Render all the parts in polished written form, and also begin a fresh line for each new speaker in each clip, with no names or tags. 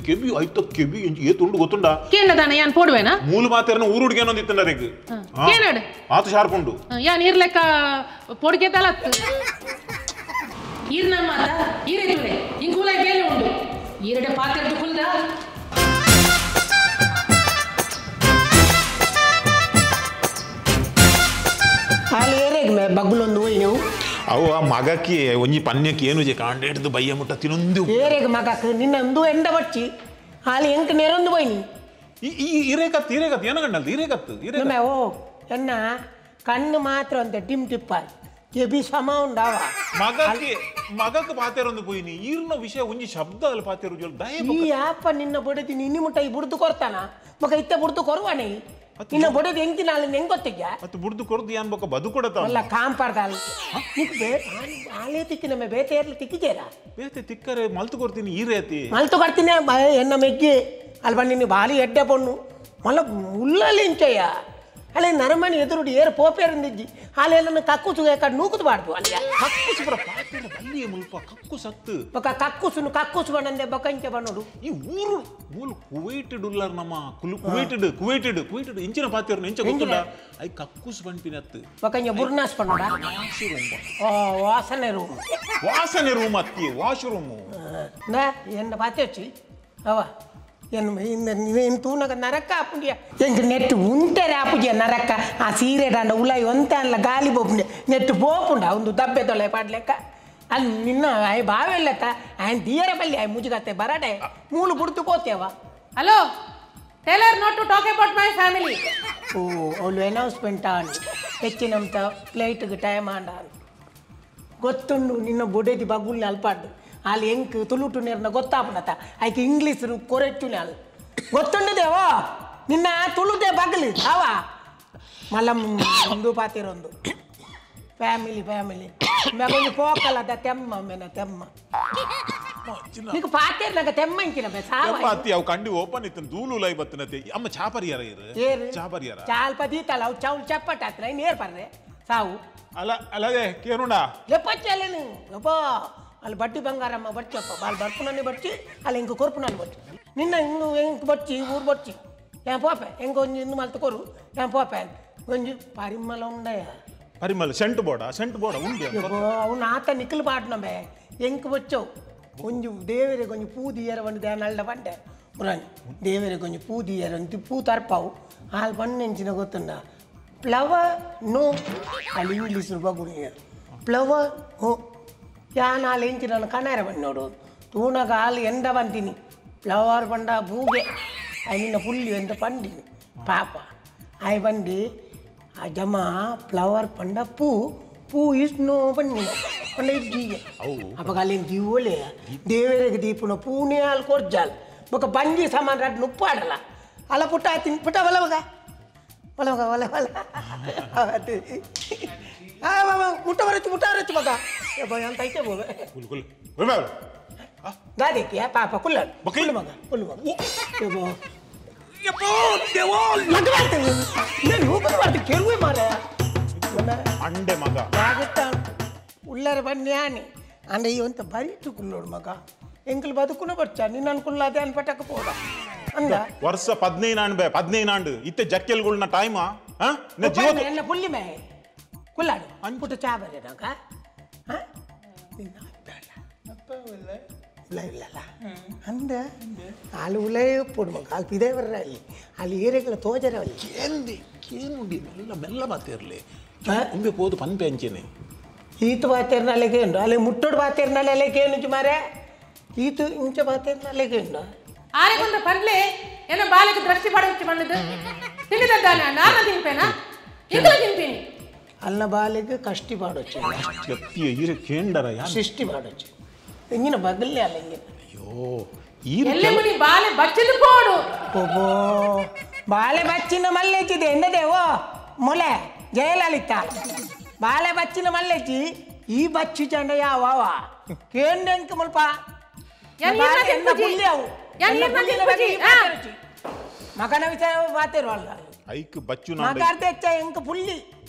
ಕೆಬಿ ಐತ ಕೆಬಿ ಏತುಂಡು ಗೊತ್ತುಂಡ
ಕೇನದಾನ ಯಾನ್ ಪೋಡುವೇನಾ
ಮೂಲು ಮಾತೆರ್ನ ಊರುಡಿಗೆ ಏನೊಂದಿತ್ತಂಡ ರೇಗ್
ಕೇನಡ್
ಆತ ಶಾರ್ಪ್ ಉಂಡು
ಯಾನ್ ಇರ್ಲೆಕ್ಕ ಪೋಡಿಗೆ ತಲತ್ತು ಈರ್ನ ಮಾತ ಈರೆ ತುಲೆ ಇಂಕೂಲೈ ಬೇಲೆ ಉಂಡು ಈರಡೆ ಪಾತೆರ್ದು ಕುಲ್ದ
ಬಗ್ಗುಲೊಂದು ಹೋಯ್ನು
ಅವು ಆ ಮಗಕ್ಕೆ ಒಂಜಿ ಪನ್ಯಕ್ಕೆ ಏನು ಜೆ ಕಾಂಡೇಡ್ದು ಬಯ್ಯ ಮುಟ್ಟ ತಿನೊಂದು
ಏರೆಗ್ ಮಗಕ್ಕೆ ನಿನ್ನ ಒಂದು ಎಂಡ ಬಚ್ಚಿ ಹಾಲು ಎಂಕ್ ನೆರೊಂದು ಹೋಯ್ನಿ
ಈ ಇರೇಕತ್ತು ಇರೇಕತ್ತು ಏನ ಗಂಡಲ್ದು ಇರೇಕತ್ತು
ಇರೇ ಓ ಎನ್ನ ಕಣ್ಣು ಮಾತ್ರ ಅಂತ ಟಿಮ್ ಟಿಪ್ಪ ಕೆಬಿ ಸಮ ಉಂಡಾವ
ಮಗಕ್ಕೆ ಮಗಕ್ಕೆ ಪಾತೆರೊಂದು ಪೋಯಿನಿ ಈರ್ನ ವಿಷಯ ಒಂಜಿ ಶಬ್ದ ಅಲ್ಲಿ ಪಾತೆರು ದಯ
ಈ ಆಪ ನಿನ್ನ ಬಡದಿ ನಿನ್ನ ಮುಟ್ಟ ಈ ಬುಡ್ದು ಕೊರ್ತಾನ ಮಗ ಇತ್ತೆ ಬುಡ್ದು ಕೊರುವಾನೆ ನಿನ್ನ ಬಡದು ಎಂಕಿ ನಾಳೆ ಹೆಂಗ್ ಗೊತ್ತಿದ್ಯಾ
ಮತ್ತು ಬುಡ್ದು ಕೊರ್ದು ಏನ್ ಬೊಕ್ಕ ಬದು ಕೊಡತ
ಅಲ್ಲ ಕಾಂಪಾಡ್ದಾಲ್ ನಿಕ್ ಬೇ ಆಲೆ ತಿಕ್ಕಿ ನಮ್ಮ ಬೇತೆ ಏರ್ಲಿ ತಿಕ್ಕಿಜೇರ
ಬೇತೆ ತಿಕ್ಕರೆ ಮಲ್ತು ಕೊಡ್ತೀನಿ ಈ ರೇತಿ
ಮಲ್ತು ಕೊಡ್ತೀನಿ ಎನ್ನ ಮೆಗ್ಗಿ ಅಲ್ಲಿ ಬನ್ನಿ ನೀನು ಭಾರಿ ಎಡ್ಡೆ ಪೊಣ್ಣು ಮಲ್ಲ ಉಲ್ಲಲ್ಲಿ ಇಂಚಯ್ಯ ಅಲ್ಲೇ ನರಮಣಿ ಎದುರುಡಿ ಏರು ಪೋಪೇರಂದಿಜ್ಜಿ ಹಾಲೆಲ್ಲ ಕಕ್ಕುಸು ಕಡೆ ನೂಕುದು ಬಾಡ್ದು ಅಲ್ಲಿಯ
ಕಕ್ಕುಸು ಬರ ಪಾತೆರ ಬಲ್ಲಿಯ ಮುಲ್ಪ ಕಕ್ಕು ಸತ್ತು
ಬೊಕ ಕಕ್ಕುಸುನು ಕಕ್ಕುಸು ಬಣ್ಣಂದೆ ಬೊಕಂಚೆ ಬಣ್ಣೋಡು
ಈ ಊರು ಮೂಲು ಕುವೈಟ್ ಡುಲ್ಲರ್ ನಮ್ಮ ಕುವೈಟೆಡ್ ಕುವೈಟೆಡ್ ಕುವೈಟೆಡ್ ಇಂಚಿನ ಪಾತೆರ್ನ ಇಂಚ ಗೊತ್ತುಂಡ I ಕಕ್ಕುಸು ಬಣ್ಪಿನತ್ತು
ಬೊಕಂಚ ಬುರ್ನಾಸ್ ಬಣ್ಣೋಡ
ವಾಶ್ ರೂಮ್
ಓ ವಾಸನೆ ರೂಮ್
ವಾಸನೆ ರೂಮ್ ಅತ್ತಿ ವಾಶ್ ರೂಮು
ನಾ ಎನ್ನ ಪಾತೆ వచ్చి ಅವ ಏನು ತೂನಗ ನರಕ ಆಪುಂಡಿಯ ಎಂಕ್ ನೆಟ್ ಉಂಟೆರೆ ಆಪುಜಿಯ ನರಕ ಆ ಸೀರೆ ದಾಂಡ ಉಲಾಯಿ ಒಂತೆ ಅಲ್ಲ ಗಾಲಿ ಬೋಪುಂಡೆ ನೆಟ್ ಪೋಪುಂಡ ಒಂದು ದಬ್ಬೆ ತೊಲೆ ಪಾಡ್ಲೆಕ್ಕ ಅಲ್ಲಿ ನಿನ್ನ ಆಯ್ ಬಾವೆಲ್ಲತ್ತ ಆಯನ್ ದಿಯರ ಬಲ್ಲಿ ಆಯ್ ಮುಜುಗತ್ತೆ ಬರಡೆ ಮೂಲು ಬುಡ್ತು ಪೋತೇವ.
Hello, tell her not to talk about my family.
ಓ ಅವಳು ಅನೌನ್ಸ್ಮೆಂಟ್ ಆನ್ ಹೆಚ್ಚಿನಂತ ಫ್ಲೈಟ್ಗೆ ಟೈಮ್ ಆಂಡ ಗೊತ್ತುಂಡು ನಿನ್ನ ಬೊಡೆದಿ ಬಗುಲ್ನ ಅಲ್ಪಾಡ್ದು ಅಲ್ಲಿ ಎಂಕ್ ತುಳುಟು ನೇರ್ನ ಗೊತ್ತಾಪುನತ ಐಕೆ ಇಂಗ್ಲೀಷ್ ಕೊರೆಚ್ಚುನೆ ಅಲ್ಲಿ ಗೊತ್ತುಂಡದೇವೋ ನಿನ್ನ ತುಳುಟೆ ಬಗ್ಲಿ ಅವ ಮಲ್ಲ ಒಂದು ಪಾತಿರೊಂದು ಫ್ಯಾಮಿಲಿ ಫ್ಯಾಮಿಲಿ ಮ್ಯಾಗೊಂದು ಪೋಕಲದ ತೆಮ್ಮ ಮೇನ ತೆಮ್ಮ నీకు పాతేరు నాకు తెమ్మంకిన
ಅತ್ತಿ ಅವು ಕಂಡಿ ಓಪನ್ ಇತ್ತು ದೂಲು ಲೈ ಬತ್ತನತೆ ಅಮ್ಮ ಚಾಪರಿಯರ ಇರು ಚಾಪರಿಯರ
ಚಾಲ್ಪ ದೀತಲ ಅವು ಚೌಲ್ ಚಪ್ಪಟ ಹತ್ರ ನೇರ್ ಪರ್ರೆ ಸಾವು
ಅಲ್ಲ ಅಲ್ಲದೆ ಕೇರುಂಡ
ಲೆಪ್ಪಚ್ಚಲೇನು ಅಪ್ಪ ಅಲ್ಲಿ ಬಡ್ಡಿ ಬಂಗಾರಮ್ಮ ಬಡ್ಚಪ್ಪ ಬಾಲ್ ಬರ್ಪುನನ್ನೇ ಬಡ್ಚಿ ಅಲ್ಲಿ ಇಂಕ ಕೊರ್ಪುನನ್ನೇ ಬಡ್ಚಿ ನಿನ್ನ ಇಂಗು ಎಂಕ್ ಬಡ್ಚಿ ಊರು ಬಡ್ಚಿ ಏನ್ ಪೋಪೆ ಎಂಕ ಒಂಜಿ ಇಂದು ಮಲ್ತು ಕೊರು ಏನ್ ಪೋಪೆ ಒಂಜಿ ಪರಿಮಳ ಉಂಡಯ
ಪರಿಮಳ ಸೆಂಟ್ ಬೋಡ ಸೆಂಟ್ ಬೋಡ ಉಂಡೆ
ಅವನು ಆತ ನಿಕ್ಕಲು ಪಾಡ್ನಮೆ ಎಂಕ್ ಬಚ್ಚವು ಒಂಜಿ ದೇವರಿಗೆ ಒಂಜಿ ಪೂ ದಿಯರ ಒಂದು ನಳ್ಳ ಬಂಡೆ ಪುರಾಣಿ ದೇವರಿಗೆ ಒಂಜಿ ಪೂ ದಿಯರ ಒಂಜಿ ಪೂ ತರ್ಪಾವು ಹಾಲು ಬಣ್ಣೆಂಚಿನ ಗೊತ್ತುಂಡ ಫ್ಲವರ್ ನೋ ಅಲ್ಲಿ ಇಂಗ್ಲೀಷ್ ಬಗುಣಿಯ ಫ್ಲವರ್ ಹೋ ಯಾನ್ ಹಾಲು ಎಂಚಿ ನಾನು ಕಣ್ಣಾರ ಬಣ್ಣ ನೋಡು ತೂನಗ ಹಾಲು ಎಂದ ಬಂತೀನಿ ಫ್ಲವರ್ ಬಂಡ ಬೂಗೆ ನಿನ್ನ ಪುಲ್ಲಿ ಎಂತ ಪಂಡಿನಿ ಪಾಪ ಆಯ್ ಬಂದು ಆ ಜಮ ಫ್ಲವರ್ ಪಂಡ ಪೂ ಪೂ is no ಬನ್ನಿ ಪಂಡ ಇಜ್ಜಿಗೆ ಅಪ್ಪಗ ಅಲ್ಲಿ ದೀವೋಲೆ ದೇವರಿಗೆ ದೀಪುನ ಪೂನೆ ಹಾಲು ಕೊರ್ಜಾಲ್ ಬೊಕ ಬಂಜಿ ಸಾಮಾನು ರಡ್ ನುಪ್ಪಾಡಲ್ಲ ಅಲ್ಲ ಪುಟ್ಟ ತಿನ್ ಪುಟ್ಟ ಒಲ ಮಗ ಒಲ ಮಗ ಒಲ ಒಲ ಮುಟ್ಟ ಬರಚ್ಚು ಮುಟ್ಟ ಬರಚ್ಚು ಮಗ ಅಂತ ಐತೆ ಬೋವೆ ದಾದೇಕಿಯ ಪಾಪ ಕುಲ್ಲ ಕುಲ್ಲು ಮಗ ಕುಲ್ಲು ಮಗ ಕೆರುವೆ ಮಾರ
ಅಂಡೆ ಮಗ
ಉಳ್ಳರ ಬನ್ನಿ ಅಂಡೆ ಈ ಒಂತ ಬರೀಟು ಕುಲ್ಲೋಡು ಮಗ ಎಂಕಲ್ ಬದುಕುನ ಬರ್ಚ ನಿನ್ನ ಅನ್ಕುಲ್ಲ ಅದೇ ಅನ್ಪಟಕ ಪೋಡ ಅಂದ
ವರ್ಷ 15 ಆಂಡ್ ಬೇ 15 ಆಂಡ್ ಇತ್ತೆ ಜಕ್ಕೆಲ್ಗುಳ್ನ ಟೈಮ
ಎನ್ನ ಪುಲ್ಲಿ ಮೇ ಕುಲ್ಲಾಡು ಅನ್ಪುಟ ಚಾ ಬರೇನಾಗ ನಿನ್ನ ಉಲ್ಲ ಇಲ್ಲಲ್ಲ ಅಂದ ಅಲ್ಲಿ ಉಲೇ ಪೋಡು ಮಗ ಅಲ್ಲಿ ಇದೇ ಬರ್ರ ಅಲ್ಲಿ ಅಲ್ಲಿ ಏರಿಯಾಗಳ ತೋಜರ ಅಲ್ಲಿ
ಕೇಂದಿ ಕೇನುಂಡಿ ಮೆಲ್ಲ ಮೆಲ್ಲ ಬಾತಿರ್ಲಿ ಉಂಬೆ ಪೋದು ಪನ್ಪೆ ಅಂಚೆನೆ
ಈತ ಬಾತೇರ್ನಲ್ಲೆಗೆ ಉಂಡು ಅಲ್ಲಿ ಮುಟ್ಟೋಡು ಬಾತೇರ್ನಲ್ಲೆಗೆ ಏನು ಮಾರೆ ಈತ ಇಂಚ ಬಾತೇರ್ನಲ್ಲೆಗೆ ಉಂಡು
ಆರೆಗೊಂದು ಪನ್ಲೆ ಏನೋ ಬಾಲಕ ದೃಷ್ಟಿ ಪಡ ಬಂದದ್ದು ತಿಂಡಿದ್ದಾನೆ ನಾನು ತಿನ್ಪೇನಾ ಇಂದಲೂ ತಿಂತೀನಿ
ಅಲ್ಲ ಬಾಲಿಗೆ ಕಷ್ಟಿ ಪಾಡೊಚ್ಚು
ಕೇಂಡರ
ಸೃಷ್ಟಿ ಪಾಡೊಚ್ಚು ಎಂಗಿನ ಬಗಲ್ಲೆ ಅಲ್ಲ ಎಂಗಿನ
ಅಯ್ಯೋ
ಎಲ್ಲೆ ಮುನಿ ಬಾಲೆ ಬಚ್ಚಿದು ಪೋಡು
ಓಬೋ ಬಾಲೆ ಬಚ್ಚಿನ ಮಲ್ಲೆಚ್ಚಿದೆ ಎನ್ನದೇವೋ ಮೊಲೆ ಜಯಲಲಿತಾ ಬಾಲೆ ಬಚ್ಚಿನ ಮಲ್ಲೆಚ್ಚಿ ಈ ಬಚ್ಚಿ ಚಂಡ ಯಾವ ಕೇಂದ್ರ ಮುಲ್ಪ ಮಗನ ವಿಚಾರ ಬಾತೇರು ಅಲ್ಲ
ಐಕ್ ಬಚ್ಚು
ಮಗಾರ್ದ ಹೆಚ್ಚ ಎಂಕ ಪುಲ್ಲಿ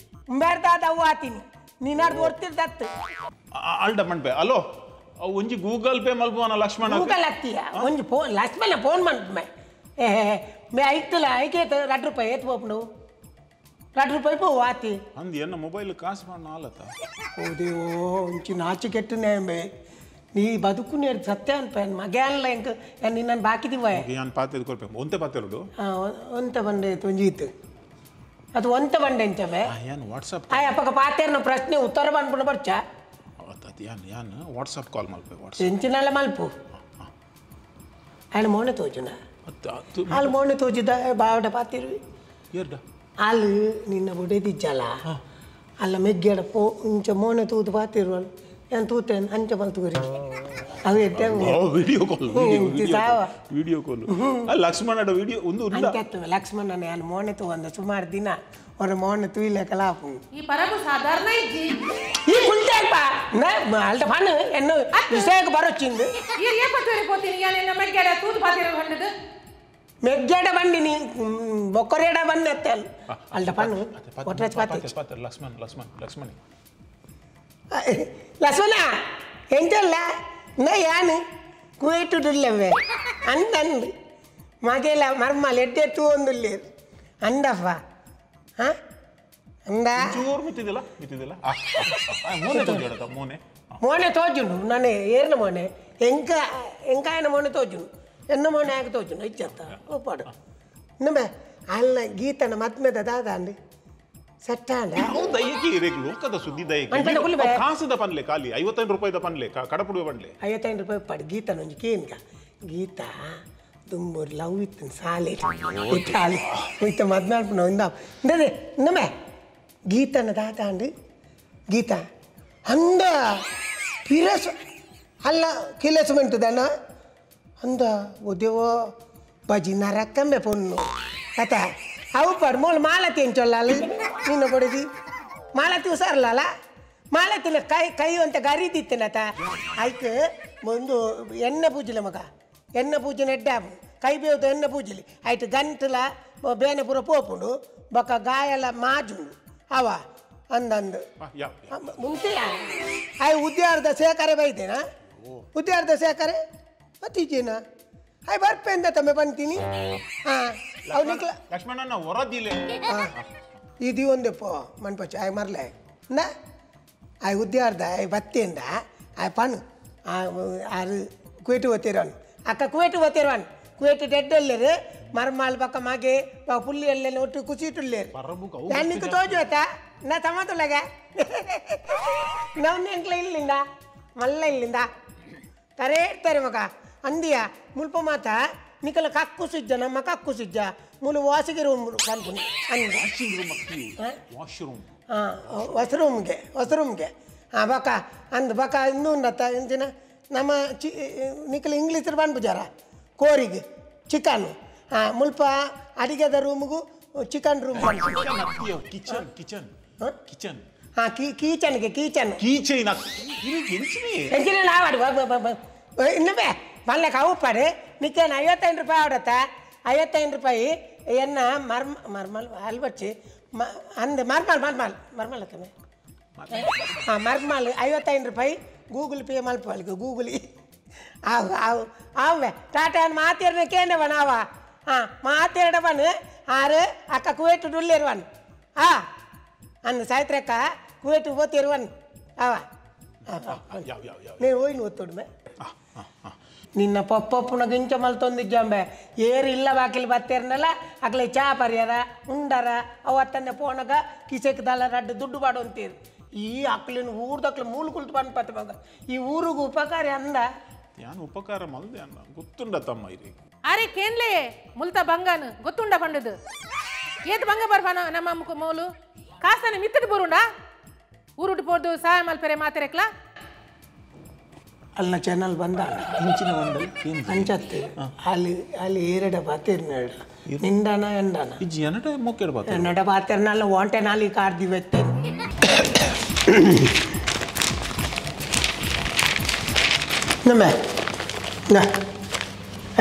ಉಂಬಾರ್ದಾದ ಅವು ಆತೀನಿ ನೀನಾರ್ದು ಒರ್ತಿರ್ದತ್ತು
ಅಲ್ಡ ಮಣ್ಪೆ ಅಲೋ ಒಂಜಿ ಗೂಗಲ್ ಪೇ ಮಲ್ಪುವನ ಲಕ್ಷ್ಮಣ
ಗೂಗಲ್ ಆಗ್ತೀಯ ಒಂಜಿ ಫೋನ್ ಲಕ್ಷ್ಮಣ ಫೋನ್ ಮಲ್ಪುಮೆ ಏ ಮೇ ಐಕ್ತಲ್ಲ ಐಕೆ 2 ರೂಪಾಯಿ ಏತ್ ಪೋಪುಂಡು 2 ರೂಪಾಯಿ ಪೋ ಆತಿ
ಅಂದ್ ಎನ್ನ ಮೊಬೈಲ್ ಕಾಸು ಮಾಡ ಆಲತ್ತ
ಓದೇವೋ ಒಂಚಿ ನಾಚಿ ಕೆಟ್ಟನೆ ಮೇ ನೀ ಬದುಕು ನೇರ್ ಸತ್ಯ ಅನ್ಪ ಮಗ್ಯಾನ್ಲ ಎಂಕ್ ನಿನ್ನ ಬಾಕಿದಿವ
ಯಾನ್ ಪಾತೆ ಕೊರ್ಪೆ ಒಂತೆ ಪಾತೆರುಡು
ಒಂತೆ ಬಂಡೆ ಒಂಜಿ ಇತ್ತು ಅದು ಒಂತೆ ಬಂಡೆ ಎಂಚವೆ
ಯಾನ್ ವಾಟ್ಸಪ್
ಆಯ್ ಅಪ್ಪಗ ಪಾತೇರ್ನ ಪ್ರಶ್ನೆ ಉತ್ತರ ಬಂದ್ಬಿಡು ಬರ್ಚ
ಯಾನ್ ಯಾನ್ ವಾಟ್ಸಪ್ ಕಾಲ್ ಮಲ್ಪೆ ವಾಟ್ಸಪ್
ಎಂಚಿನಲ್ಲ ಮಲ್ಪು ಆಯ್ನ ಮೋನೆ ತೋಜುನ ಅಲ್ಲಿ ಮೋನೆ ತೋಜಿದ ಬಾವಟ ಪಾತಿರುವಿ
ಏರ್ಡ
ಅಲ್ಲಿ ನಿನ್ನ ಬುಡೆದಿಜ್ಜಲ ಅಲ್ಲ ಮೆಗ್ಗೆಡ ಪೋ ಇಂಚ ಮೋನೆ ತೂದು ಪಾತಿರುವಲ್ ಏನು ತೂತೇನು ಅಂಚ ಮಲ್ತುಗುರಿ ಅವು ಎದ್ದೆ
video call video call Lakshmana video ಒಂದು
ಅಂಚತ್ತು ಲಕ್ಷ್ಮಣನ ಅಲ್ಲಿ ಮೋನೆ ತೂವಂದ ಸುಮಾರು ದಿನ ಅವರ ಮೋನೆ ತೂಯಿಲೆಕಲ ಆಪು
ಈ ಪರಬು ಸಾಧಾರಣ ಇಜ್ಜಿ
ಈ ಕುಲ್ತೇಲ್ಪ ಅಲ್ಟ ಪಣ್ಣು ಎನ್ನು ವಿಷಯಕ್ಕೆ ಬರೋಚಿಂದು
ಈ ಏಪತ್ತೂರಿ ಪೋತೀನಿ ಯಾನ್ ಎನ್ನ ಮೆಗ್ಗೆಡ ತೂದು ಪಾತಿರು ಬಂದದು
ಮೆಗ್ಗೆಡ ಬಂಡಿ ನೀ ಬೊಕ್ಕರೇಡ ಬಂದು ಅತ್ತಲ್ ಅಲ್ಟ ಪಣ್ಣು ಒಟ್ರಾಜ್ ಪಾತೆ
ಪಾತೆ ಲಕ್ಷ್ಮಣ ಲಕ್ಷ್ಮಣ ಲಕ್ಷ್ಮಣ
ಲಕ್ಷ್ಮಣ ಎಂಚಲ್ಲ ನಾ ಯಾನು ಕುವೇಟುಡುಲ್ಲವೇ ಅಂದಂದು ಮಗೆಲ ಮರ್ಮಲ್ ಎಡ್ಡೆ ತೂ ಒಂದುಲ್ಲೇರು ಅಂದಪ್ಪ ಹಾಂ ಅಂದ
ಚೂರು ಮಿತ್ತಿದಿಲ್ಲ ಮಿತ್ತಿದಿಲ್ಲ ಮೋನೆ ತೋಜುಡತ ಮೋನೆ
ಮೋನೆ ತೋಜುಂಡು ನಾನು ಏರ್ನ ಮೋನೆ ಎಂಕ ಎಂಕಾಯನ ಮೋನೆ ತೋಜುಂಡು ಎನ್ನ ಮೋನೆ ಆಗ ತೋಜುಂಡು ಇಚ್ಚತ್ತ ಒಪ್ಪಾಡು ಇನ್ನೊಮ್ಮೆ ಅಲ್ಲ ಗೀತನ ಮದ್ಮೆದ ದಾದ ಅಂದು ಸೆಟ್ಟಾಂಡ
ದಯಕ್ಕೆ ಇರೇಕ್ ಲೋಕದ ಸುದ್ದಿ ದಯಕ್ಕೆ ಕಾಸದ ಪನ್ಲೆ ಖಾಲಿ 55 ರೂಪಾಯಿದ ಪನ್ಲೆ ಕಡಪುಡುವೆ ಪನ್ಲೆ
55 ರೂಪಾಯಿ ಪಡ್ ಗೀತನ ಒಂಜಿ ಕೇನ್ಕ ಗೀತಾ ದುಂಬೂರು ಲವ್ ಇತ್ತು ಸಾಲೆ ಇತ್ತಾಲಿ ಇತ್ತ ಮದ್ಮೆ ಅನ್ಪುನ ಇಂದ ಇಂದದೆ ಇನ್ನೊಮ್ಮೆ ಗೀತನ ದಾತಾಂಡು ಗೀತಾ ಅಂದ ಪಿರಸ್ ಅಲ್ಲ ಕಿಲಸ್ ಮೆಂಟುದನ ಅಂದ ಒದೇವೋ ಬಜಿ ನರಕ್ಕಂಬೆ ಪೊಣ್ಣು ಆತ ಅವು ಪಡ್ ಮೂಲ ಮಾಲತಿ ಎಂಚೊಲ್ಲಾಲು ನಿನ್ನ ಕೊಡಿದಿ ಮಾಲತಿ ಹುಷಾರ್ಲಲ್ಲ ಮಾಲತಿನ ಕೈ ಕೈ ಅಂತ ಗರಿದಿತ್ತನತ ಆಯ್ತು ಒಂದು ಎಣ್ಣೆ ಪೂಜಲೆ ಮಗ ಎಣ್ಣೆ ಪೂಜೆ ನೆಡ್ಡಾಪು ಕೈ ಬೇವ್ದು ಎಣ್ಣೆ ಪೂಜಲಿ ಆಯ್ತು ಗಂಟಲ ಬೇನೆ ಪೂರ ಪೋಪುಂಡು ಬೊಕ್ಕ ಗಾಯಲ ಮಾಜುಂಡು ಅವ ಅಂದಂದು ಮುಂಚೆ ಆಯ್ ಉದ್ಯಾರ್ದ ಸೇಕರೆ ಬೈದೇನಾ ಉದ್ಯಾರ್ದ ಸೇಕರೆ ಮತ್ತೀಚೇನ ಆಯ್ ಬರ್ಪೆಂದ ತಮ್ಮೆ ಬಂತೀನಿ ಹಾಂ ಅವ್ನಿಕ್ಲ
ಲಕ್ಷ್ಮಣನ ಹೊರದಿಲ್ಲ
ಇದು ಒಂದೆಪ್ಪ ಮನ್ಪಚ್ಚ ಆಯ್ ಮರ್ಲೆ ನಾ ಆಯ್ ಉದ್ಯಾರ್ದ ಆಯ್ ಬತ್ತೇಂದ ಆಯ್ ಪಣ್ಣು ಆರು ಕುವೇಟು ಒತ್ತಿರೋನು ಅಕ್ಕ ಕುವೇಟು ಒತ್ತಿರೋನು ಕುವೇಟು ಡೆಡ್ ಅಲ್ಲೇರು ಮರ್ಮಾಲ್ ಪಕ್ಕ ಮಗೆ ಪುಲ್ಲಿ ಅಲ್ಲೆಲ್ಲ ಒಟ್ಟು ಕುಸಿಟುಲ್ಲೇರು ನಿಂಗೆ ತೋಜು ಆತ ನಾ ತಮ್ಮತುಳ್ಳಗ ನಾವು ಎಂಕ್ಲ ಇಲ್ಲಿಂದ ಮಲ್ಲ ಇಲ್ಲಿಂದ ತರೇ ಇರ್ತಾರೆ ಮಗ ಅಂದಿಯ ಮುಲ್ಪ ಮಾತ ನಿಕಲ ಕಕ್ಕು ಸಿಜ್ಜ ನಮ್ಮ ಕಕ್ಕು ಸಿಜ್ಜ ಮುಲು ವಾಸಿಗೆ ರೂಮ್ ಕನ್ಪುನಿ ಅಂದ
ವಾಶ್ರೂಮ್
ಹಾಂ ಹೊಸ ರೂಮ್ಗೆ ಹಾಂ ಬಕ ಅಂದ್ ಬಕ ಇನ್ನೂ ಉಂಡತ್ತ ಇಂಚಿನ ನಮ್ಮ ಚಿ ನಿಕಲ ಇಂಗ್ಲೀಷರ್ ಪನ್ಪುಜಾರ ಕೋರಿಗೆ ಚಿಕನ್ ಹಾಂ ಮುಲ್ಪ ಅಡಿಗೆದ ರೂಮ್ಗೂ chicken room
kitchen kitchen kitchen
ಹಾಂ ಕೀಚನ್ಗೆ ಕೀಚನ್
ಕೀಚೈನ್
ಎಂಚಿನ ನಾವಾಡು ಇನ್ನೊಮ್ಮೆ ಮಲ್ಲಕ್ಕೆ ಅವು ಪಡೆ ನಿಕ್ಕೇನು 55 ರೂಪಾಯಿ ಆಡತ್ತ 55 ರೂಪಾಯಿ ಎನ್ನ ಮರ್ಮ ಮರ್ಮಲ್ ಅಲ್ಬಚ್ಚಿ ಮ ಅಂದ ಮರ್ಮಲ್ ಮರ್ಮಲ್ ಮರ್ಮಲ್ ಅತ್ತಮೆ ಹಾಂ ಮರ್ಮಲ್ 55 ರೂಪಾಯಿ ಗೂಗಲ್ ಪೇ ಮಲ್ಪ ಅಲ್ಲಿಗೆ ಗೂಗಲಿ ಆವು ಆವು ಆವೆ ಟಾಟಾ ಮಾತೇರ್ನ ಕೇಂದ್ರವನ ಅವ ಹಾಂ ಮಾತೇರಡವನು ಆರು ಅಕ್ಕ ಕುವೇಟು ಡುಲ್ಲೇರುವನ್ ಆ ಅಂದ ಸಾಯ್ತ್ರಕ್ಕ ಕುವೇಟು ಓತಿರುವನ್ ಅವ నేను ಹೋಯ್ನು ಒತ್ತೊಡ್ಮೆ ನಿನ್ನ ಪಪ್ಪಪ್ಪನ ಗಿಂಚ ಮಲ್ತೊಂದಿಜ್ಜಂಬೆ ಏರು ಇಲ್ಲ ಬಾಕಿಲ್ ಬತ್ತೇರ್ನಲ್ಲ ಅಕ್ಲೆ ಚಾ ಪರಿಯರ ಉಂಡರ ಅವು ಅತ್ತಂದೆ ಪೋನಗ ಕಿಸೆಕ್ ದಲ್ಲ ರಡ್ಡು ದುಡ್ಡು ಬಾಡು ಅಂತೀರು ಈ ಅಕ್ಲಿನ ಊರ್ದಕ್ಲು ಮೂಲು ಕುಲ್ತು ಬಂದ್ಪತ್ತ ಮಗ ಈ ಊರಿಗೂ ಉಪಕಾರ ಅಂದ
ಯಾನು ಉಪಕಾರ ಮಲ್ದೆ ಅನ್ನ ಗೊತ್ತುಂಡ ತಮ್ಮ ಇರಿ
ಅರೆ ಕೇನ್ಲೆ ಮುಲ್ತ ಬಂಗಾನು ಗೊತ್ತುಂಡ ಬಂಡದು ಏತ್ ಬಂಗ ಬರ್ಬಾನ ನಮ್ಮ ಮೌಲು ಕಾಸನೆ ಮಿತ್ತದ ಬರುಂಡ ಊರುಡು ಪೋದು ಸಹಾಯ ಮಲ್ಪೆರೆ ಮಾತೆರೆಕ್ಲಾ
ಅಲ್ಲ ಚಾನಲ್ ಬಂದ
ಇಂಚಿನ ಬಂದಲ್
ಅಂಚತ್ತೆ ಅಲ್ಲಿ ಅಲ್ಲಿ ಏರಡ ಬಾತೇರ್ನಾಡ ನಿಂಡಾನ ಎಂಡಾನ
ಇಜ್ಜಿ ಎನ್ನಟ ಮೊಕ್ಕೆಡ ಬಾತೇರ್
ಎನ್ನಟ ಬಾತೇರ್ನಲ್ಲ ಒಂಟೆ ನಾಲಿ ಕಾರ್ದಿ ವೆತ್ತೆ ನಮ್ಮ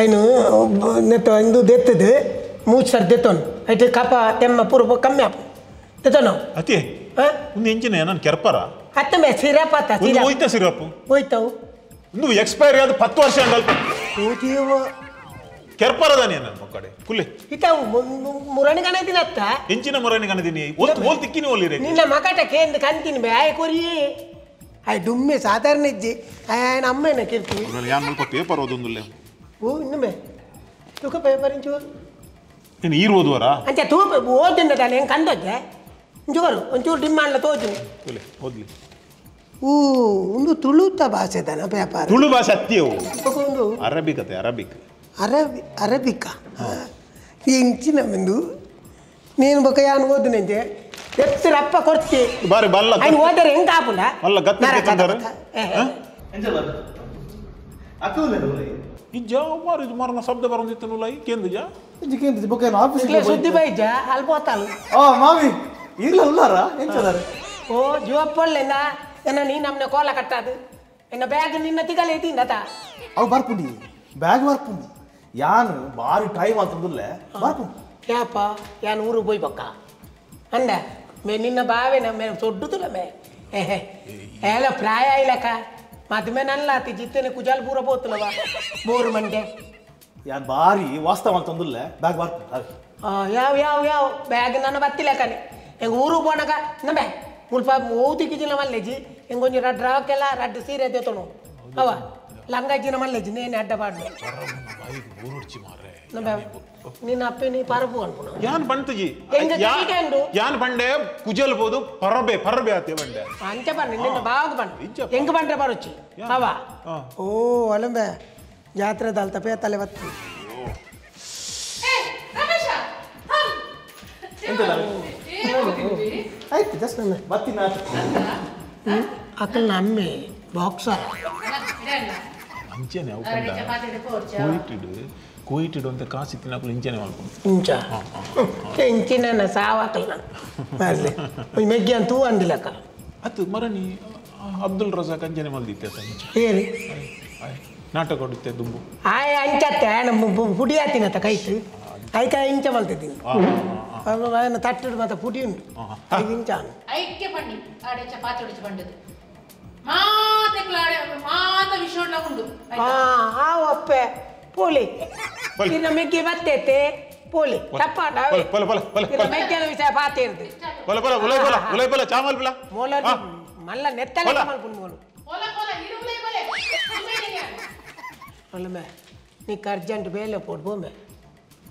ಐನು ನೆತ್ತ ಇಂದು ದೆತ್ತದು ಮೂರು ಸರ್ ದೆತ್ತೋನು ಐಟು ಕಪ ತೆಮ್ಮ ಪೂರ್ವ ಕಮ್ಮಿ ಆಪು ದೆತ್ತೋನು
ಅತಿ ಒಂದು ಎಂಜಿನ ನಾನು ಕೆರ್ಪರ
ಅತ್ತಮೆ ಸಿರಪ್ ಆತ
ಒಂದು ಹೋಯ್ತಾ ಸಿರಪ್
ಹೋಯ್ತಾವು
ಇಂದು ಎಕ್ಸ್ಪೈರಿ ಆದ 10 ವರ್ಷ ಅಂಡಲ್ಪ ಕೆರ್ಪರದ ನೀನು ಮಕ್ಕಡೆ ಕುಲ್ಲೆ
ಇತ ಮುರಣಿ ಕಣದಿನ ಅತ್ತ
ಎಂಚಿನ ಮುರಣಿ ಕಣದಿನಿ ಓಲ್ ತಿಕ್ಕಿನಿ ಓಲಿರೆ
ನಿನ್ನ ಮಕಟ ಕೇಂದ್ರ ಕಂತಿನಿ ಬೇ ಆಯ್ ಕೊರಿ ಆಯ್ ಡುಮ್ಮೆ ಸಾಧಾರಣ ಇಜ್ಜಿ ಆಯ್ ಅಮ್ಮೇನ ಕಿರ್ತಿ
ಯಾನ್ ಸ್ವಲ್ಪ ಪೇಪರ್ ಓದೊಂದುಲ್ಲೆ
ಓ ಇನ್ನೊಮ್ಮೆ ತುಕ ಪೇಪರ್ ಇಂಚು
ನೀನು ಈರು ಓದುವರಾ
ಅಂಚ ತೂ ಓದಿಂದ ತಾನೆ ಹೆಂಗೆ ಕಂದೊಜ್ಜೆ ಒಂಚೂರು ಒಂಚೂರು ಡಿಮ್ಮಾಂಡ್ಲ ತೋಜುನಿ
ಕುಲ್ಲೆ ಓದ್ಲಿ
ಓ ಒಂದು ತುಳುತ ಭಾಷೆ ತಾನ ಪೇಪರ್
ತುಳು ಭಾಷೆ ಅತ್ತಿಯವು
ಒಂದು
ಅರಬಿಕ್ ಅತ್ತೆ ಅರಬಿಕ್
ಅರಬಿಕ ಎಂಚಿನ ಬಂದು ನೀನು ಬೊಕ್ಕ ಯಾನು ಓದು ನೆಂಜೆ ಎತ್ತರಪ್ಪ ಕೊಡ್ತಿ
ಬಾರಿ ಬಲ್ಲ
ఆయన ಓದರೆ ಹೆಂಗೆ ಆಪುಂಡ
ಅಲ್ಲ ಗತ್ತೆ ಇಜ್ಜ ಮಾರು ಮಾರನ ಶಬ್ದ ಬರೋದಿತ್ತು ಲೈ ಕೇಂದ್ರಜ
ಇಜ್ಜಿ ಕೇಂದ್ರ ಬೊಕ್ಕ ಏನು ಆಫೀಸ್
ಸುದ್ದಿ ಬೈಜ ಅಲ್ಲಿ ಪೋತಾಳು
ಆ ಮಾಮಿ ಈಗಲ ಉಲ್ಲಾರ ಎಂಚದಾರ
ಓ ಜೀವಪ್ಪಳ್ಳೆಂದ ಎನ್ನ ನೀ ನಮ್ಮನೆ ಕೋಲ ಕಟ್ಟಾದು ಎನ್ನ ಬ್ಯಾಗ್ ನಿನ್ನ ತಿಗಲೇ ತಿಂದತ
ಅವು ಬರ್ಪುಂಡಿ ಬ್ಯಾಗ್ ಬರ್ಪುಂಡಿ ಯಾನು ಬಾರಿ ಟೈಮ್ ಆಗ್ತದಲ್ಲೇ ಬರ್ಪುಂಡಿ
ಯಾಪ ಯಾನು ಊರಿಗೆ ಪೋಯ್ ಬೊಕ್ಕ ಅಂದ ಮೇ ನಿನ್ನ ಬಾವೆನ ಮೇ ಸೊಡ್ಡುದಿಲ್ಲ ಮೇ ಏಹೆ ಏಲ ಪ್ರಾಯ ಇಲ್ಲಕ್ಕ ಮತ್ತೆ ಮೇ ನಲ್ಲ ಆತಿ ಜಿತ್ತೇನೆ ಕುಜಾಲ್ ಪೂರ ಪೋತುಲವ ಬೋರು ಮಂಡೆ
ಯಾನ್ ಬಾರಿ ವಾಸ್ತವ ಅಂತಂದುಲ್ಲೆ ಬ್ಯಾಗ್ ಬರ್ಪುಂಡು
ಯಾವ ಯಾವ ಯಾವ ಬ್ಯಾಗ್ ನನ್ನ ಬತ್ತಿಲ್ಲಕ್ಕನೆ ಹೆಂಗೆ ಊರಿಗೆ ಪೋನಾಗ ನಮ್ಮೆ ಮುಲ್ಪ ಓದಿಕ್ಕಿಜಿನ ಮಲ್ಲೆಜಿ ಹೆಂಗೊಂಜಿ ರಡ್ಡು ರಾವಕ್ಕೆಲ್ಲ ರಡ್ಡು ಸೀರೆ ದೇತೋನು ಅವ ಲಂಗಾಜಿನ ಮಲ್ಲೆಜಿ ನೇನೆ ಅಡ್ಡ ಪಾಡ್ನು ನಿನ್ನ ಅಪ್ಪೆ ನೀ ಪರಬು ಅನ್ಪುಣ
ಯಾನ್ ಬಂತಜಿ ಯಾನ್ ಬಂಡೆ ಕುಜಲ್ ಬೋದು ಪರಬೆ ಪರಬೆ ಆತೆ ಬಂಡೆ
ಅಂಚ ಬನ್ನಿ ನಿನ್ನ ಬಾಗ ಬಂಡೆ ಹೆಂಗ್ ಬಂಡ್ರೆ ಬರುಚಿ ಅವ ಓ ಅಲಂಬೆ ಜಾತ್ರೆ ದಾಲ್ತ ಪೇ ತಲೆ ಬತ್ತಿ
ಆಯ್ತು ಜಸ್ಟ್ ಬತ್ತಿನ
ಅಕ್ಕಲ್ ನಮ್ಮೆ ಬಾಕ್ಸರ್
ಅಂಚೆನೆ ಅವು ಕುವೈಟಿಡು ಕುವೈಟಿಡು ಅಂತ ಕಾಸು ತಿನ್ನಕಲು ಇಂಚೆನೆ ಮಲ್ಪುಂಡು
ಇಂಚ ಇಂಚಿನ ಸಾವಾಕಲ್ ಮರ್ಲೆ ಮೆಗ್ಗಿ ಅಂತ ಅಂದಿಲ್ಲಕ್ಕ
ಅದು ಮರಣಿ ಅಬ್ದುಲ್ ರಜಾಕ್ ಅಂಚೆನೆ ಮಲ್ದಿತ್ತೆ
ಏರಿ
ನಾಟಕ ಕೊಡುತ್ತೆ ದುಂಬು
ಆಯ್ ಅಂಚತ್ತೆ ನಮ್ಮ ಪುಡಿ ಆತಿನತ್ತ ಕೈತು ಐಕ ಇಂಚ ಮಲ್ತಿದ್ದೀನಿ ತಟ್ಟಡು ಮತ್ತೆ ಪುಡಿ ಉಂಟು ಇಂಚ
ಐಕ್ಯ ಪಣ್ಣಿ ಆಡೆ ಚಪಾತಿ ಹೊಡಿಚು ಬಂಡದು ಮಾತೆ ಮಾತ ವಿಷಯ ಉಂಡು
ಆ ಒಪ್ಪೆ ಪೋಲಿ ಇನ್ನು ಮೆಗ್ಗಿ ಬತ್ತೈತೆ ಪೋಲಿ ತಪ್ಪಾಡ ಮೆಗ್ಗಿನ ವಿಷಯ ಪಾತೆ ಇರ್ತದೆ
ಪೊಲ ಪೊಲ ಉಲೈ ಪೊಲ ಉಲೈ ಪೊಲ ಚಾಮಲ್ ಪೊಲ
ಮೋಲ ಮಲ್ಲ ನೆತ್ತಲೆ ಮಲ್ಪುಂಡು ಮೋಲು
ಪೊಲ ಪೊಲ ಇರು ಉಲೈ ಪೊಲೆ
ಅಲ್ಲಮೆ ನೀ ಅರ್ಜೆಂಟ್ ಬೇಲೆ ಪೋಡು ಬೋಮೆ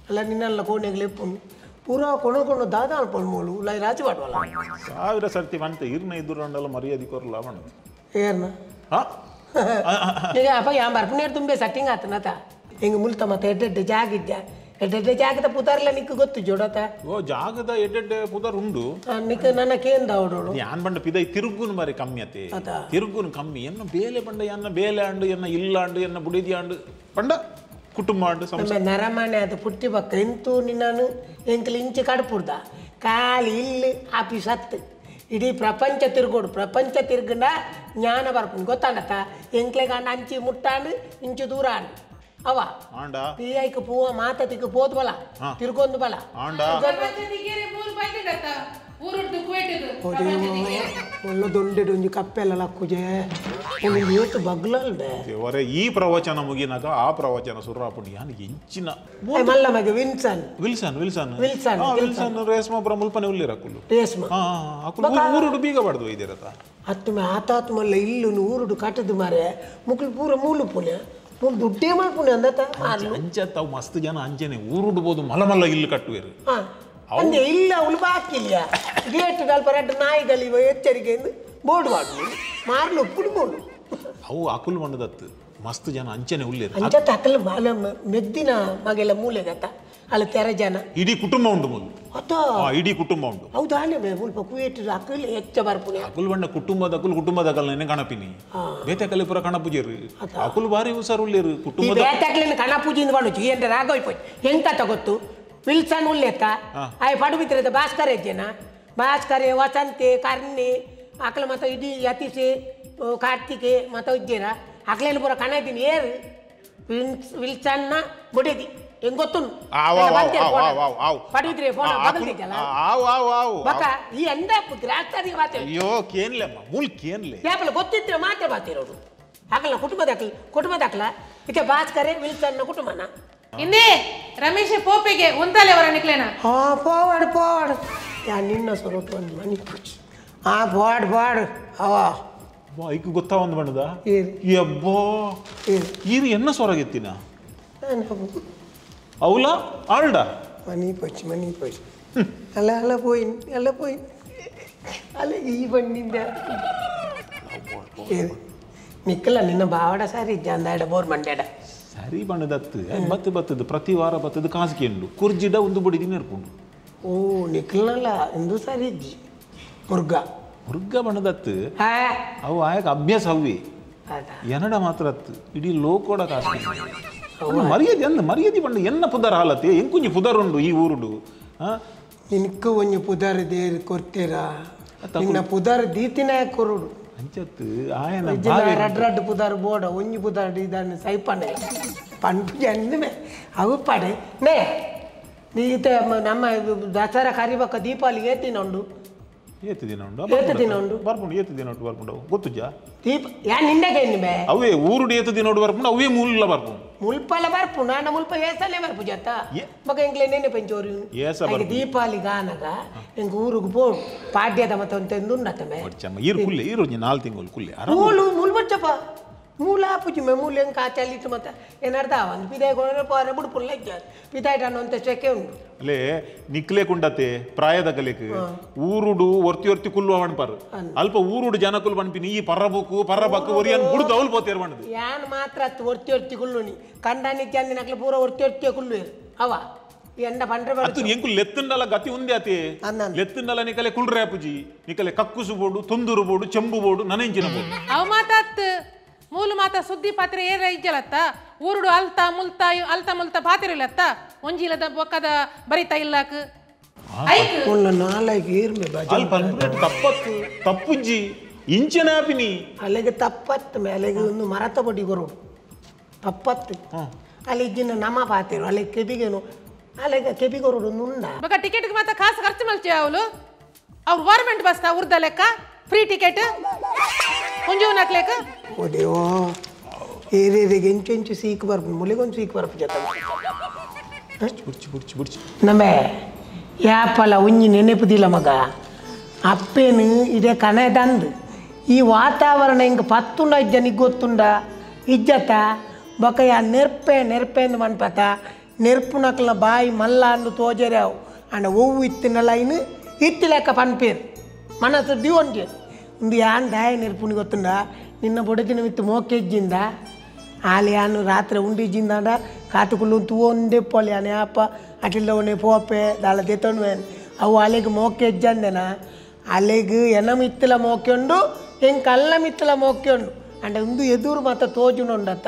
ಅಲ್ಲ ನಿನ್ನೆಲ್ಲ ಕೋಣೆಗೆ ಎಪ್ಪುಂಡು ಪೂರಾ ಕೊಣ ಕೊಣ ದಾದ ಅನ್ಪೊಂಡು ಮೋಲು ಉಲೈ ರಾಜಿ ಪಾಡುವಲ್ಲ
ಸಾವಿರ ಸರ್ತಿ ಮಂತೆ ಇರ್ನ ಇದ್ದುರಂಡಲ್ಲ ಮರ್ಯಾದೆ ಕೊರಲ ಮಣ್ಣು
ಏರ್ನ ಈಗ ಅಪ್ಪ ಯಾನ್ ಬರ್ಪುನೇರು ತುಂಬೆ ಸಟ್ಟಿಂಗ್ ಆತನತ ಹಿಂಗೆ ಮುಲ್ತ ಮತ್ತೆ ಎಡ್ಡೆಡ್ಡೆ ಜಾಗ ಇದ್ದ ಎಡ್ಡೆಡ್ಡೆ ಜಾಗದ ಪುತಾರ್ಲ ನಿಕ್ ಗೊತ್ತು ಜೋಡತ
ಓ ಜಾಗದ ಎಡ್ಡೆಡ್ಡೆ ಪುದರ್ ಉಂಡು
ನಿಕ್ ನನ್ನ ಕೇಂದ ಅವಡೋಳು
ಯಾನ್ ಬಂಡ ಪಿದೈ ತಿರುಗುನ್ ಬಾರಿ ಕಮ್ಮಿ ಅತೆ ತಿರುಗುನ್ ಕಮ್ಮಿ ಎನ್ನ ಬೇಲೆ ಬಂಡ ಎನ್ನ ಬೇಲೆ ಅಂಡು ಎನ್ನ ಇಲ್ಲ ಅಂಡು ಎನ್ನ ಬುಡಿದಿ ಅಂಡು ಬಂಡ ಕುಟುಂಬ ಅಂಡು
ನಮ್ಮ ನರಮಾನೆ ಅದು ಪುಟ್ಟಿ ಬಕ್ಕ ಎಂತೂ ನಿನ್ನನು ಎಂಕಲ್ ಇಂಚೆ ಕಡ್ಪುಡ್ದ ಖಾಲಿ ಇಲ್ಲಿ ಆಫೀಸ್ ಹತ್ತು ಇಡೀ ಪ್ರಪಂಚ ತಿರುಗೋಡು ಪ್ರಪಂಚ ತಿರುಗಂಡ ಜ್ಞಾನ ಬರ್ಪುಂಡು ಗೊತ್ತಾಂಡತ್ತ ಎಂಕ್ಲೆ ಕಾಂಡ ಅಂಚಿ ಮುಟ್ಟಾಂಡು ಇಂಚು ದೂರ ಅಂಡು ಅವ ಪಿ ಐಕ್ ಪೂವ ಮಾತತಿಗೆ ಪೋದು ಬಲ ತಿರ್ಗೊಂದು ಬಲ ಒಳ್ಳೆ ದೊಂಡೆಡು ಒಂಜಿ ಕಪ್ಪೆಲ್ಲ ಲಕ್ಕುಜೆ ಒಂದು ಇವತ್ತು ಬಗ್ಲಲ್ಬೆ
ಒರೆ ಈ ಪ್ರವಚನ ಮುಗಿನಾಗ ಆ ಪ್ರವಚನ ಸುರ್ರಾಪುಂಡು ಯಾನ್ ಎಂಚಿನ
ಮಲ್ಲ ಮಗೆ Wilson
Wilson Wilson
Wilson
Wilson Reshma ಪುರ ಮುಲ್ಪನೆ ಉಲ್ಲಿರ ಅಕುಲು
ರೇಷ್ಮಾ
ಅಕುಲು ಊರುಡು ಬೀಗ ಬಾಡ್ದು ಒಯ್ದಿರತ
ಅತ್ತು ಆತಾತ್ ಮಲ್ಲ ಇಲ್ಲು ಊರುಡು ಕಟ್ಟದು ಮಾರೆ ಮುಕ್ಳು ಪೂರ ಮೂಲು ಪುನೆ ಮೂಲು ದುಡ್ಡೇ ಮಲ್ಪುನೆ ಅಂದತ
ಅಂಚ ತಾವು ಮಸ್ತ್ ಜನ ಅಂಚೆನೆ ಊರುಡ್ಬೋದು ಮಲ್ಲ ಮಲ್ಲ ಇಲ್ಲು ಕಟ್ಟುವೇರು
ಅಂದೆ ಇಲ್ಲ ಅವಳು ಬಾಕಿ ಇಲ್ಲ ಗೇಟ್ ಅಲ್ಪ ರಡ್ಡು ನಾಯಿಗಳಿವ ಎಚ್ಚರಿಕೆಯಿಂದ ಬೋರ್ಡ್ ಮಾಡು ಮಾರ್ಲು ಉಪ್ಪುಡು ಬೋರ್ಡು
ಅವು ಅಕುಲ್ ಮಣ್ಣದತ್ತು ಮಸ್ತ್ ಜನ ಅಂಚೆನೆ ಉಲ್ಲೇರು
ಅಂಚ ಅಕಲ್ ಮೆದ್ದಿನ ಮಗೆಲ್ಲ ಮೂಲೆಗತ್ತ ಅಲ್ಲಿ ತೆರ ಜನ
ಇಡೀ ಕುಟುಂಬ ಉಂಡು ಮೊದಲು
ಅತ್ತ
ಇಡೀ ಕುಟುಂಬ ಉಂಡು
ಹೌದು ಆನೆ ಮುಲ್ಪ ಕುವೇಟ್ ಅಕಲ್ ಹೆಚ್ಚ ಬರ್ಪುನೆ
ಅಕುಲ್ ಬಣ್ಣ ಕುಟುಂಬದ ಅಕುಲ್ ಕುಟುಂಬದ ಅಕಲ್ನೇ ಕಣಪಿನಿ ಬೇತೆ ಪೂರ ಕಣಪೂಜೆರು ಅಕುಲ್ ಬಾರಿ ಹುಷಾರು ಉಲ್ಲೇರು ಕುಟುಂಬದ
ಬೇತೆ ಕಣಪೂಜೆಯಿಂದ ಬಾಣುಚಿ ಏನ್ರ ರಾಗೋಯ್ಪೋಯ್ ಎಂತ ಗೊತ್ತು ವಿಲ್ಸನ್ ಉಲ್ಲೇತ ಆಯ್ ಪಡುಬಿತ್ರದ ಭಾಸ್ಕರ್ ಹೆಜ್ಜೆನ ಭಾಸ್ಕರೆ ವಸಂತೆ ಕರ್ಣಿ ಅಕಲ ಮತ್ತ ಇಡೀ ಯತೀಶೆ ಕಾರ್ತಿಕೆ ಮತ್ತ ಇಜ್ಜೇನ ಅಕಲೇನು ಪೂರ ಕಣ ಇದ್ದೀನಿ ಏರು ವಿಲ್ಸನ್ನ ಬುಡಿದಿ ಹೆಂಗ್ ಗೊತ್ತು ಪಡುಬಿತ್ರೆ ಫೋನ್ ಬದಲ್ದಿದ್ದಲ್ಲ ಬಕ್ಕ ಈ ಎಂದ ಗ್ರಾಸ್ತಾರಿಗೆ ಮಾತೆ
ಅಯ್ಯೋ ಕೇನ್ಲೆ ಅಮ್ಮ ಮೂಲ್ ಕೇನ್ಲೆ
ಯಾಪಲ ಗೊತ್ತಿದ್ರೆ ಮಾತ್ರ ಬಾತಿರೋದು ಅಕಲ್ನ ಕುಟುಂಬದ ಕುಟುಂಬದ ಇತ್ತೆ ಭಾಸ್ಕರೇ ವಿಲ್ಸನ್ನ ಕುಟುಂಬನ
ಇಂದೇ ರಮೇಶ್ ಪೋಪೆಗೆ ಒಂದಾಲೆ ಅವರ ನಿಕ್ಲೇನ
ಹಾ ಪೋವಾಡು ಪೋವಾಡು ಯಾ ನಿನ್ನ ಸ್ವರೂಪ ಒಂದು ಮನಿ ಪುಚ್ಚಿ ಹಾ ಬೋಡ್ ಬೋಡ್ ಅವ
ಐಕ್ ಗೊತ್ತಾ ಒಂದು ಬಣ್ಣದ ಯಬ್ಬೋ ಈರು ಎನ್ನ ಸ್ವರಗೆತ್ತಿನ ಅವಲ ಆಲ್ಡ
ಮನಿ ಪಚ್ಚಿ ಮನಿ ಪಚ್ಚಿ ಅಲ್ಲ ಅಲ್ಲ ಪೋಯಿನ್ ಅಲ್ಲ ಪೋಯಿನ್ ಅಲ್ಲ ಈ ಬಣ್ಣಿಂದ ನಿಕ್ಕಲ್ಲ ನಿನ್ನ ಬಾವಡ ಸಾರಿ ಇಜ್ಜ ಬೋರ್ ಮಂಡ್ಯಾಡ
ಸರಿ ಬಣ್ಣದತ್ತು ಬತ್ತು ಬತ್ತದು ಪ್ರತಿ ವಾರ ಬತ್ತದು ಕಾಸಿಗೆ ಉಂಡು ಕುರ್ಜಿಡ ಒಂದು ಬಡಿ ದಿನ ಇರ್ಕೊಂಡು
ಓ ನಿಕ್ಕಲ್ನಲ್ಲ ಇಂದು ಸಾರಿ ಇಜ್ಜಿ ಮುರ್ಗ
ಮುರ್ಗ ಬಣ್ಣದತ್ತು ಅವು ಆಯಕ ಅಭ್ಯಾಸ ಅವಿ ಎನ್ನಡ ಮಾತ್ರ ಅತ್ತು ಇಡೀ ಲೋಕೋಡ ಕಾಸು ಮರ್ಯಾದೆ ಅಂದ ಮರ್ಯಾದೆ ಬಣ್ಣ ಎನ್ನ ಪುದರ್ ಹಾಲತ್ತೆ ಎಂಕುಂಜಿ ಪುದರ್ ಉಂಡು ಈ ಊರುಡು
ನಿನ್ಕು ಒಂಜಿ ಪುದರ್ ದೇರ್ ಕೊರ್ತೀರಾ ನಿನ್ನ ಪುದರ್ ದೀತಿನ ಕೊರುಡು
ಅಂಚತ್ತು ಆಯನ
ರಡ್ ರಡ್ ಪುದರ್ ಬೋಡ ಒಂಜಿ ಪುದರ್ ಇದನ್ನು ಸೈಪಣೆ ಪಂಪು ಜನ್ಮೆ ಅವು ಪಡೆ ನೇ ನೀತ ನಮ್ಮ ದಸರಾ ಕರಿಬಕ್ಕ ದೀಪಾವಳಿ ಏತ್ ದಿನ ಉಂಡು
ಏತ್ ದಿನ ಉಂಡು
ಏತ್ ದಿನ ಉಂಡು
ಬರ್ಪುಂಡು ಏತ್ ದಿನ ಉಂಟು ಬರ್ಪುಂಡು ಗೊತ್ತುಜಾ
ದೀಪ ಯಾ ನಿಂಡಗೆ ಬೇ
ಅವೇ ಊರುಡು ಏತ್ ದಿನ ಉಂಡು ಬರ್ಪುಂಡು ಅವೇ ಮೂಲ ಬರ್ಪುಂಡು
ಮುಲ್ಪಲ ಬರ್ಪುಂಡು ಆಂಡ ಮುಲ್ಪ ಏಸಲೇ ಬರ್ಪು ಜತ್ತ ಮಗ ಎಂಕ್ಲೆ ನೆನೆ ಪಂಚೋರು
ಏಸ
ದೀಪಾವಳಿ ಗಾನಗ ಎಂಕ್ ಊರುಗು ಪೋಡು ಪಾಡ್ಯದ ಮತ್ತೆ ಒಂದು ಉಂಡತ್ತಮೆ
ಈರು ಕುಲ್ಲೆ ಈರು ಒಂಜಿ 4 ತಿಂಗಳು ಕುಲ್ಲೆ
ಮೂಲು ಮೂಲು ಬಚ್ಚಪ್ಪ ಮೂಲ ಆಪುಜಿ ಮೇ ಮೂಲು ಎಂಕ್ ಆಚಲಿಟ್ಟು ಮತ್ತೆ ಏನಾರ್ದ ಒಂದು ಪಿದಾಯಿ ಕೊಡರೆ ಪೋರೆ ಬುಡ್ಪುಲ್ಲ ಇಜ್ಜ ಪಿದಾಯಿಟ ಅನ್ನುವಂಥ ಶೆಕೆ ಉಂಟು
ಅಲ್ಲೇ ನಿಕ್ಲೆ ಕುಂಡತೆ ಪ್ರಾಯದ ಕಲೆಕ್ ಊರುಡು ಒರ್ತಿ ಒರ್ತಿ ಕುಲ್ಲು ಅವಣ್ಪಾರು ಅಲ್ಪ ಊರುಡು ಜನಕುಲ್ ಬಣ್ಪಿನಿ ಈ ಪರ್ರಬುಕು ಪರ್ರಬಕ್ಕು ಒರಿಯನ್ ಬುಡ್ದು ಅವಲ್ ಪೋತೇರ್ ಬಣ್ಣದು
ಯಾನ್ ಮಾತ್ರ ಅತ್ತು ಒರ್ತಿ ಒರ್ತಿ ಕುಲ್ಲುನಿ ಕಂಡಾನಿ ಚಂದಿನಕ್ಲೆ ಪೂರ ಒರ್ತಿ ಒರ್ತಿ ಕುಲ್ಲು ಅವ ಎಂಡ ಪಂಡ್ರೆ
ಅತ್ತು ಎಂಕು ಲೆತ್ತುಂಡಲ ಗತಿ ಉಂದೆ ಅತಿ ಲೆತ್ತುಂಡಲ ನಿಕಲೆ ಕುಲ್ರೆ ಅಪುಜಿ ನಿಕಲೆ ಕಕ್ಕುಸು ಬೋಡು ತೊಂದೂರು ಬೋಡು ಚೆಂಬು ಬೋಡು ನನಂಚಿನ ಬೋಡು
ಅವ ಮಾತಾತ್ ಮೂಲು ಮಾತ ಸುದ್ದಿ ಪಾತ್ರೆ ಏರ ಇಜ್ಜಲತ್ತ ಊರುಡು ಅಲ್ತಾ ಮುಲ್ತಾ ಅಲ್ತಾ ಮುಲ್ತಾ ಪಾತಿರಲತ್ತ ಒಂಜಿಲದ ಬೊಕ್ಕದ ಬರಿತಾ ಇಲ್ಲಾಕ್
ತಪ್ಪತ್ತು ತಪ್ಪುಜ್ಜಿ ಇಂಚನಾಪಿನಿ
ಅಲ್ಲಿಗೆ ತಪ್ಪತ್ತು ಅಲ್ಲಿಗೆ ಒಂದು ಮರತ ಬಡಿ ಕೊರೋಡು ತಪ್ಪತ್ತು ಅಲ್ಲಿ ಇಜ್ಜಿನ ನಮ್ಮ ಪಾತಿರು ಅಲ್ಲಿ ಕೆಬಿಗೇನು ಅಲ್ಲಿಗೆ ಕೆಬಿಗೊರೋಡು ನುಂಡ
ಬೊಕ್ಕ ಟಿಕೆಟ್ ಮಾತ ಕಾಸು ಖರ್ಚು ಮಲ್ಚೆ ಅವಳು ಅವ್ರು ಗೌರ್ಮೆಂಟ್ ಬಸ್ ಉರ್ದ ಲೆಕ್ಕ ಫ್ರೀ ಟಿಕೆಟ್ ಒಂಜು ನಾಕ್ಲೇಕ
ಓದೇವೋ ಏರೇರಿಗೆ ಎಂಚೆಂಚು ಸೀಕ್ ಬರ್ಪು ಮುಲಿಗೊಂದು ಸೀಕ್ ಬರ್ಪು ಜೊತೆ
ಬುಡ್ಚಿ ಬುಡ್ಚಿ ಬುಡ್ಚಿ
ನಮ್ಮೆ ಯಾಪಲ ಒಂಜಿ ನೆನೆಪುದಿಲ್ಲ ಮಗ ಅಪ್ಪೇನು ಇದೇ ಕಣೆ ತಂದು ಈ ವಾತಾವರಣ ಹಿಂಗೆ ಪತ್ತುಂಡ ಇಜ್ಜ ನಿಗ್ ಗೊತ್ತುಂಡ ಇಜ್ಜತ ಬೊಕ ಯಾ ನೆರ್ಪೆ ನೆರ್ಪೆ ಅಂದ್ ಮನ್ಪತ ನೆರ್ಪುನಕ್ಲ ಬಾಯಿ ಮಲ್ಲ ಅಂದು ತೋಜೆರ್ಯಾವು ಅಂಡ ಒವ್ವು ಇತ್ತಿನ ಲೈನ್ ಇತ್ತಿ ಲೆಕ್ಕ ಪನ್ಪೇರು ಮನಸ್ಸು ದಿವೊಂಜೆ ಒಂದು ಯಾನ್ ದಾಯ ನೆರ್ಪುನಿ ಗೊತ್ತುಂಡ ನಿನ್ನ ಬೊಡದಿನ ಮಿತ್ತು ಮೋಕೆಜ್ಜಿಂದ ಆಲೆ ಯಾನು ರಾತ್ರಿ ಉಂಡಿಜ್ಜಿಂದಾಂಡ ಕಾತುಕುಲ್ಲು ತೂವೊಂದೇ ಪೋಲೆ ಯಾನೆ ಅಪ್ಪ ಅಟಿಲ್ಲವನೇ ಪೋಪೆ ದಾಲ ದೆತೊನುವೇನು ಅವು ಅಲೆಗೆ ಮೋಕೆಜ್ಜಂದೆನ ಅಲೆಗ್ ಎನ ಮಿತ್ತಲ ಮೋಕ್ಯೊಂಡು ಎಂಕ್ ಅಲ್ಲ ಮಿತ್ತಲ ಮೋಕ್ಯೊಂಡು ಅಂಡ ಒಂದು ಎದುರು ಮಾತ ತೋಜುನುಂಡತ್ತ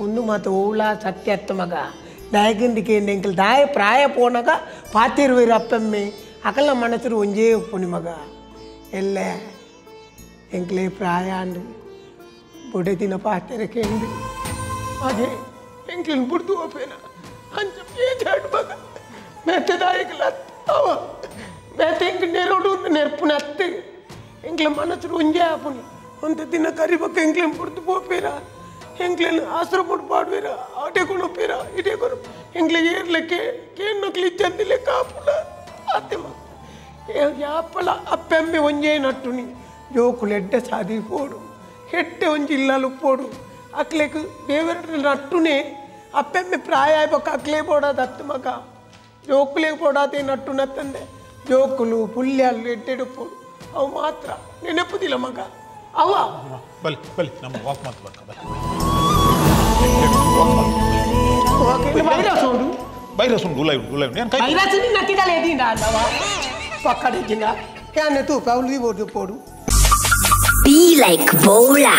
ಒಂದು ಮಾತ ಓಳ ಸತ್ಯ ಅತ್ತ ಮಗ ದಾಯಗಂದಿಕೆ ಎಂಕಲ್ ದಾಯ ಪ್ರಾಯ ಪೋನಗ ಪಾತಿರುವಿರು ಅಪ್ಪಮ್ಮೆ ಅಕಲ ಮನಸ್ಸರು ಒಂಜೇ ಉಪ್ಪುನಿ ಮಗ ಎಲ್ಲ ಎಂಕ್ಲೆ ಪ್ರಾಯ ಅಂಡು ಬೊಡೆದಿನ ಪಾತೆರಕೆಂದು ಅದೇ ಎಂಕ್ಲಿನ ಬುಡ್ದು ಹೋಪೇನ ಅಂಚ ಬೇಜಾಡು ಮಗ ಮೆತ್ತೆ ದಾಯಕಲ ಅವ ಮೆತ್ತೆ ಎಂಕ್ ನೆರೋಡು ನೆರ್ಪುನ ಅತ್ತೆ ಎಂಕ್ಲ ಮನಸ್ಸು ಒಂಜೇ ಆಪುನಿ ಒಂದು ದಿನ ಕರಿಬಕ್ಕ ಎಂಕ್ಲಿನ ಬುಡ್ದು ಪೋಪೇರ ಎಂಕ್ಲೇನು ಆಸರ ಪುಡ್ ಪಾಡುವೇರ ಆಟೆ ಕೊಣಪೇರ ಇಟೇ ಕೊರ ಎಂಕ್ಲೆ ಏರ್ಲೆಕ್ಕೆ ಕೇಣ್ಣಕ್ಲಿ ಇಚ್ಚಂದಿಲೆ ಕಾಪುಲ ಅತ್ತೆ ಮಗ ಯಾಪಲ ಅಪ್ಪೆಮ್ಮೆ ಒಂಜೇ ನಟ್ಟುನಿ ಜೋಕುಲು ಎಡ್ಡೆ ಸಾದಿ ಪೋಡು ಹೆಟ್ಟೆ ಒಂಜಿ ಇಲ್ಲಲು ಪೋಡು ಅಕ್ಲೆಕ್ ದೇವರ ನಟ್ಟುನೆ ಅಪ್ಪೆಮ್ಮೆ ಪ್ರಾಯ ಬೊಕ್ಕ ಅಕ್ಲೇ ಪೋಡಾದ ಅತ್ತು ಮಗ ಜೋಕುಲೇ ಪೋಡಾದೆ ನಟ್ಟು ನತ್ತಂದೆ ಜೋಕುಲು ಪುಲ್ಯಾಲು ಎಡ್ಡೆಡು ಪೋಡು ಅವು ಮಾತ್ರ ನೆನಪುದಿಲ್ಲ ಮಗ ಅವ
ಬಲೆ ಬಲೆ ನಮ್ಮ ವಾಕ್ ಮಾತು ಬರ್ಕ ಬಲೆ
ವೈರಸ್ ಉಂಡು
ವೈರಸ್ ಉಂಡು ಉಲೈ ಉಂಡು ಉಲೈ ಉಂಡು
ವೈರಸ್ ನಿನ್ನ ತಿಗಲೆ ದಿಂಡ ಅಲ್ಲವ ಪಕ್ಕಡೆ ಜಿಂಡ ಯಾನೆ ತೂ ಪೌಲಿ ಬೋಡು ಪೋಡು
Be like Bola.